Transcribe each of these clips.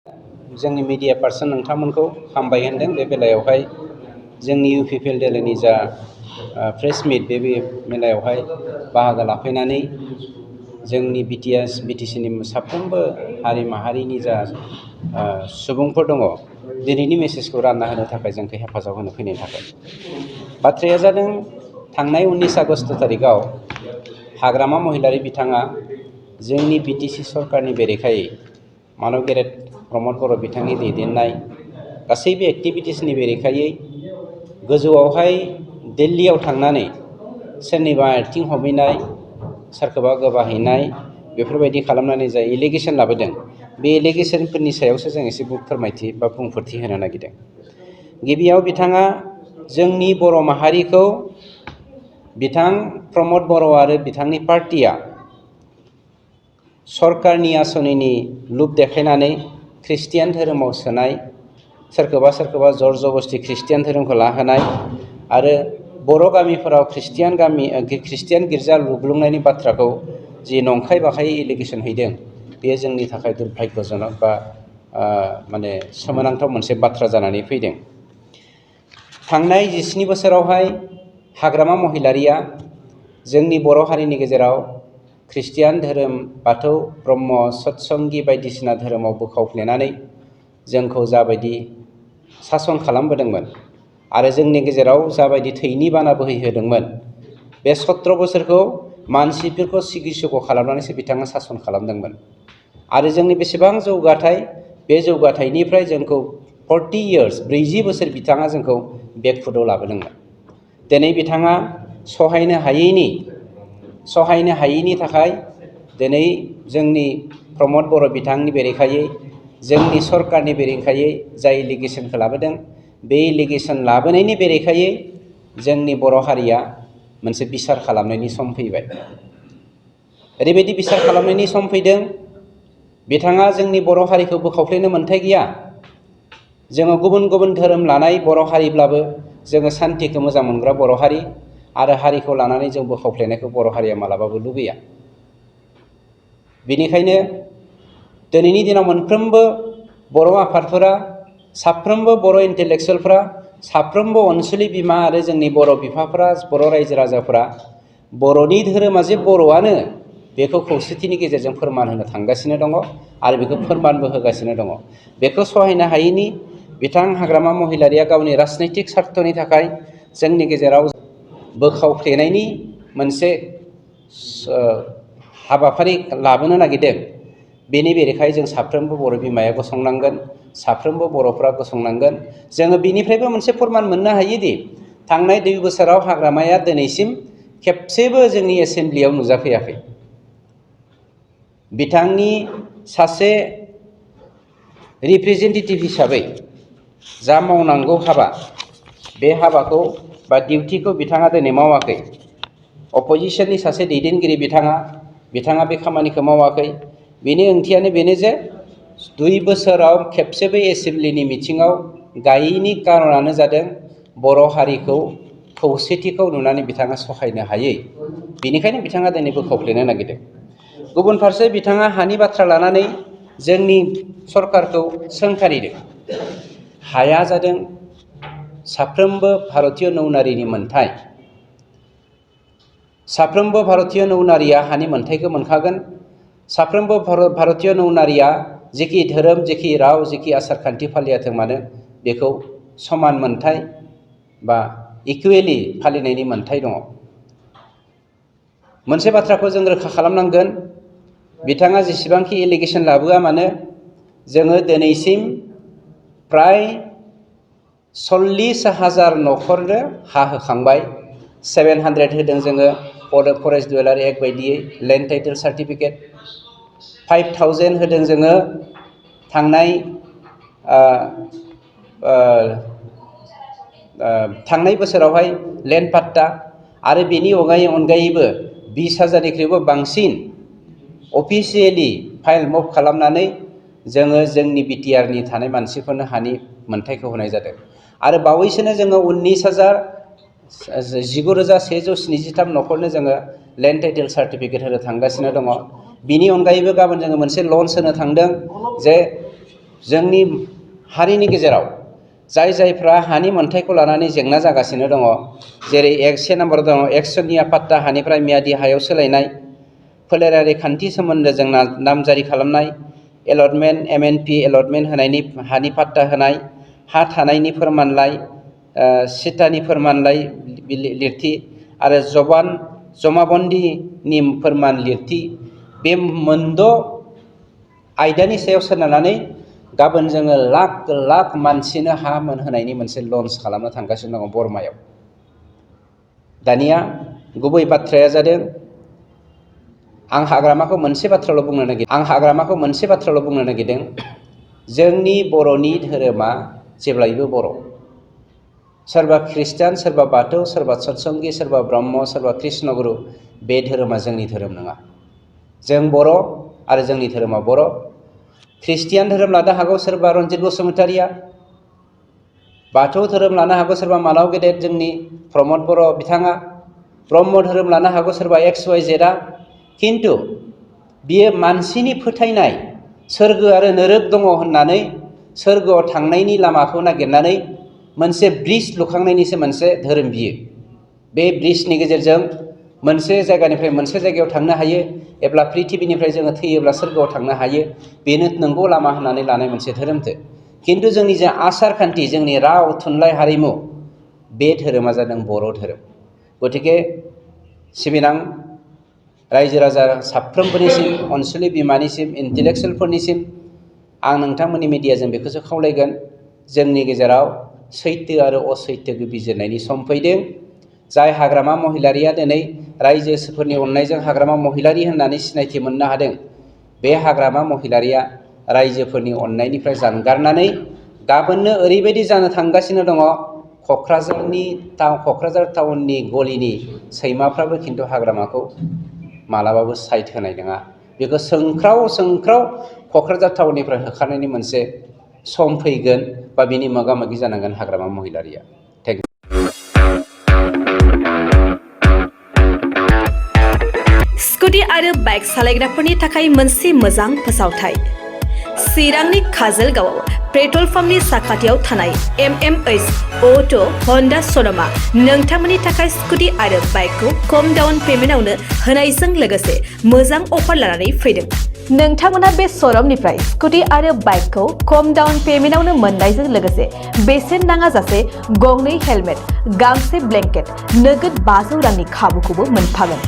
जोंनि media person नोंथांमोनखौ हामबाय होनदों बे बेलायावहाय जोंनि UPPL दोलोनि जा प्रेस मिट बे बेलायावहाय बाहागो लाफैनानै जोंनि BTCनि साफ्रोमबो हारि माहारिनि जा सुबुंफोर दङ दिनैनि मेसेजखौ रानना होनो थाखाय जोंखौ हेफाजाब होनो फैनायनि थाखाय बाथ्राया जादों थांनाय 19 आगस्ट तारिखआव हाग्रामा महिलारी बिथाङा जोंनि BTC सरकारनि बेरेखायै मानव गेरेट प्रमद बर' बिथांनि दैदेननाय गासैबो एक्टिभिटिसनि बेरेखायै गोजौआवहाय दिल्लीयाव थांनानै सोरनिबा आथिं हमहैनाय सोरखौबा गोबाहैनाय बेफोरबायदि खालामनानै जाय एलिगेसन लाबोदों बे एलिगेसनफोरनि सायावसो जों एसे फोरमायथि बा बुंफोरथि होनो नागिरदों। गिबियाव बिथाङा जोंनि बर' माहारिखौ बिथां प्रमद बर' आरो बिथांनि पार्टिया सरकारनि आसनिनि लुब देखायनानै ख्रिस्टियान धोरोमाव सोनाय सोरखौबा जर जबस्ति ख्रिस्टियान धोरोमखौ लाहोनाय आरो बर' गामिफोराव ख्रिस्टियान गिर्जा लुग्लुंनायनि बाथ्राखौ जि नंखाय बाखायै एलिगेसन हैदों बेयो जोंनि थाखाय दुर्भाग्यजनक बा माने सोमोनांथाव मोनसे बाथ्रा जानानै फैदों। थांनाय 17 बोसोरावहाय हाग्रामा महिलारिया जोंनि बर' हारिनि गेजेराव ख्रिस्टियान धोरोम बाथौ ब्रह्म सतसंगि बायदिसिना धोरोमाव बोखावफ्लेनानै जोंखौ जाबायदि सासन खालामबोदोंमोन आरो जोंनि गेजेराव जाबायदि थैनि बाना बोहैहोदोंमोन बे 17 बोसोरखौ मानसिफोरखौ सिगिसुग' खालामनानैसो बिथाङा सासन खालामदोंमोन आरो जोंनि बेसेबां जौगाथाय बे जौगाथायनिफ्राय जोंखौ 40 इयार्स 40 बोसोर बिथाङा जोंखौ बेकफुटाव लाबोदोंमोन। दिनै बिथाङा सहायनो हायैनि थाखाय दिनै जोंनि प्रमद बर' बिथांनि बेरेखायै जोंनि सरकारनि बेरेखायै जाय एलिगेसनखौ लाबोदों बे एलिगेसन लाबोनायनि बेरेखायै जोंनि बर' हारिया मोनसे बिसार खालामनायनि सम फैबाय। ओरैबायदि बिसार खालामनायनि सम फैदों बिथाङा जोंनि बर' हारिखौ बोखावफ्लेनो मोन्थाय गैया। जोङो गुबुन गुबुन धोरोम लानाय बर' हारिब्लाबो जोङो सान्तिखौ मोजां मोनग्रा बर' हारि आरो हारिखौ लानानै जों बोखावफ्लेनायखौ बर' हारिया मालाबाबो लुबैया। बेनिखायनो दिनैनि दिनाव मोनफ्रोमबो बर' आफादफोरा साफ्रोमबो बर' इन्टेलेक्सुयेलफ्रा साफ्रोमबो अनसुलि बिमा आरो जोंनि बर' बिफाफ्रा बर' रायजो राजाफ्रा बर'नि धोरोमा जे बर'आनो बेखौ खौसेथिनि गेजेरजों फोरमान होनो थांगासिनो दङ आरो बेखौ फोरमानबो होगासिनो दङ। बेखौ सहायनो हायैनि बिथां हाग्रामा महिलारिया गावनि राजनैतिक स्वार्थनि थाखाय जोंनि गेजेराव बोखावफ्लेनायनि मोनसे हाबाफारि लाबोनो नागिरदों। बेनि बेरेखायै जों साफ्रोमबो बर' बिमाया गसंनांगोन, साफ्रोमबो बर'फ्रा गसंनांगोन। जोङो बिनिफ्रायबो मोनसे फोरमान मोननो हायोदि थांनाय 2 बोसोराव हाग्रामाया दिनैसिम खेबसेबो जोंनि एसेम्ब्लियाव नुजाफैयाखै। बिथांनि सासे रिप्रेजेन्टेटिभ हिसाबै जा मावनांगौ हाबा बे हाबाखौ बा डिउटिखौ बिथाङा दिनै मावाखै। अपोजिसननि सासे दैदेनगिरि बिथाङा बे खामानिखौ मावाखै। बेनि ओंथियानो बेनो जे 2 बोसोराव खेबसेबो एसेम्ब्लिनि मिथिङाव गायैनि कारनानो जादों बर' हारिखौ खौसेथिखौ नुनानै बिथाङा सहायनो हायै। बेनिखायनो बिथाङा दिनै बोखावफ्लेनो नागिरदों। गुबुन फारसे बिथाङा हानि बाथ्रा लानानै जोंनि सरकारखौ सोंखारिदों। हाया जादों साफ्रोमबो भारतीय नौनारिनि मोन्थाय। साफ्रोमबो भारतीय नौनारिया हानि मोन्थायखौ मोनखागोन। साफ्रोमबो भारतीय नौनारिया जेखि धोरोम, जेखि राव, जेखि आसारखान्थि फालियाथों मानो बेखौ समान मोन्थाय बा इकुवेलि फालिनायनि मोन्थाय दङ। मोनसे बाथ्राखौ जों रोखा खालामनांगोन, बिथाङा जेसेबांखि एलिगेसन लाबोआ मानो जोङो दिनैसिम प्राय 40,000 न'खरनो हा होखांबाय। 700 होदों जोङो फरेस्ट डुवेलार एक्ट बायदियै लेन्ड टाइटेल सार्टिफिकेट। 5000 होदों जोङो थांनाय बोसोरावहाय लेन्ड पाट्टा आरो बेनि अनगायैबो 20,000निख्रुइबो बांसिन अफिसियेलि फाइल मुभ खालामनानै जोङो जोंनि बिटिआरनि थानाय मानसिफोरनो हानि मोन्थायखौ होनाय जादों। आरो बावैसोनो जोङो 19,173 न'खरनो जोङो लेन्ड टाइटेल सार्टिफिकेट होनो थांगासिनो दङ। बिनि अनगायैबो गाबोन जोङो मोनसे लन्स होनो थांदों जे जोंनि हारिनि गेजेराव जाय जायफ्रा हानि मोन्थायखौ लानानै जेंना जागासिनो दङ, जेरै 1 नम्बर दङ एक्सनिया पाट्टा हानिफ्राय मियादि हायाव सोलायनाय, फोलेरारि खान्थि सोमोन्दोजों नामजारि खालामनाय, एलटमेन्ट एमएनपि एलटमेन्ट होनायनि हानि पाट्टा होनाय, हा थानायनि फोरमानलाइ, सिटानि फोरमानलाइ लिरथि आरो जमाबन्दीनि फोरमान लिरथि, बे मोनद' आयदानि सायाव सोनारनानै गाबोन जोङो लाख लाख मानसिनो हा मोनहोनायनि मोनसे लन्च खालामनो थांगासिनो दङ बर्मायाव। दानिया गुबै बाथ्राया जादों आं हाग्रामाखौ मोनसे बाथ्राल' बुंनो नागिरदों जोंनि बर'नि धोरोमा जेब्लायबो बर'। सोरबा ख्रिस्टान, सोरबा बाथौ, सोरबा सतसंगि, सोरबा ब्रह्म, सोरबा कृष्णगुरु, बे धोरोमा जोंनि धोरोम नङा। जों बर' आरो जोंनि धोरोमा बर'। ख्रिस्टियान धोरोम लानो हागौ सोरबा रन्जित बसुमतारिया, बाथौ धोरोम लानो हागौ सोरबा मानाव गेदेर जोंनि प्रमद बर' बिथाङा, ब्रह्म धोरोम लानो हागौ सोरबा XYZ आ। खिन्थु बियो मानसिनि फोथायनाय सोरगो आरो नोरोग दङ होननानै सोरगोआव थांनायनि लामाखौ नागिरनानै मोनसे ब्रिज लुखांनायनिसो मोनसे धोरोम बियो। बे ब्रिजनि गेजेरजों मोनसे जायगानिफ्राय मोनसे जायगायाव थांनो हायो, एब्ला पृथिबिनिफ्राय जोङो थैयोब्ला सोरगोआव थांनो हायो, बेनो नंगौ लामा होननानै लानाय मोनसे धोरोमथो। खिन्थु जोंनि जे आसार खान्थि, जोंनि राव थुनलाइ हारिमु, बे धोरोमा जादों बर' धोरोम। गतिके सिबिनां रायजो राजा साफ्रोमबोनिसिम, अनसुलि बिमानिसिम, इन्टेलेक्सुयेलफोरनिसिम आं नोंथांमोननि मिडियाजों बेखौसो खावलायगोन, जोंनि गेजेराव सैथो आरो असैथोखौ बिजिरनायनि सम फैदों। जाय हाग्रामा महिलारिया दिनै रायजोफोरनि अननायजों हाग्रामा महिलारि होननानै सिनायथि मोननो हादों, बे हाग्रामा महिलारिया रायजोफोरनि अननायनिफ्राय जानगारनानै गाबोननो ओरैबायदि जानो थांगासिनो दङ, क'क्राझार टाउननि गलिनि सैमाफ्राबो खिन्थु हाग्रामाखौ मालाबाबो साइड होनाय नङा। बेखौ सोंख्राव सोंख्राव क'क्राझार टाउननिफ्राय होखारनायनि मोनसे सम फैगोन, बा बिनि मोगा मोगि जानांगोन Hagrama Mohilary. Thank you. Scooty आरो बाइक सालायग्राफोरनि थाखाय मोनसे मोजां फोसावथाय। चिरांनि काजलगावआव पेट्रल पाम्पनि साखाथियाव थानाय MMH अट' हन्डा श'रुमआ नोंथांमोननि थाखाय स्कुटि आरो बाइकखौ खम डाउन पेमेन्टआवनो होनायजों लोगोसे मोजां अफार लानानै फैदों। नोंथांमोना बे श'रुमनिफ्राय स्कुटि आरो बाइकखौ खम डाउन पेमेन्टआवनो मोननायजों लोगोसे बेसेन नाङाजासे गंनै हेलमेट, गांसे ब्लेंकेट, नोगोद 500 रांनि खाबुखौबो मोनफागोन।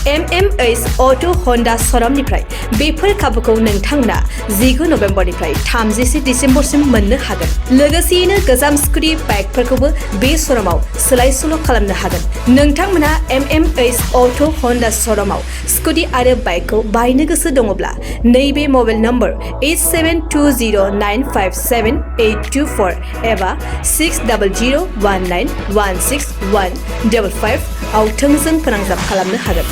MMH अट' हन्डा श'रुमनिफ्राय बेफोर खाबुखौ नोंथांमोना 19 नभेम्बरनिफ्राय 30 डिसेम्बरसिम मोननो हागोन। लोगोसेयैनो गोजाम स्कुटि बाइकफोरखौबो बे श'रुमाव सोलाय सोल' खालामनो हागोन। नोंथांमोना MMH अट' हन्डा श'रुमाव स्कुटि आरो बाइकखौ बायनो गोसो दङब्ला नैबे मबाइल नम्बर 8720957824 एबा 6001916155 आव थोंजों फोनांजाब खालामनो हागोन।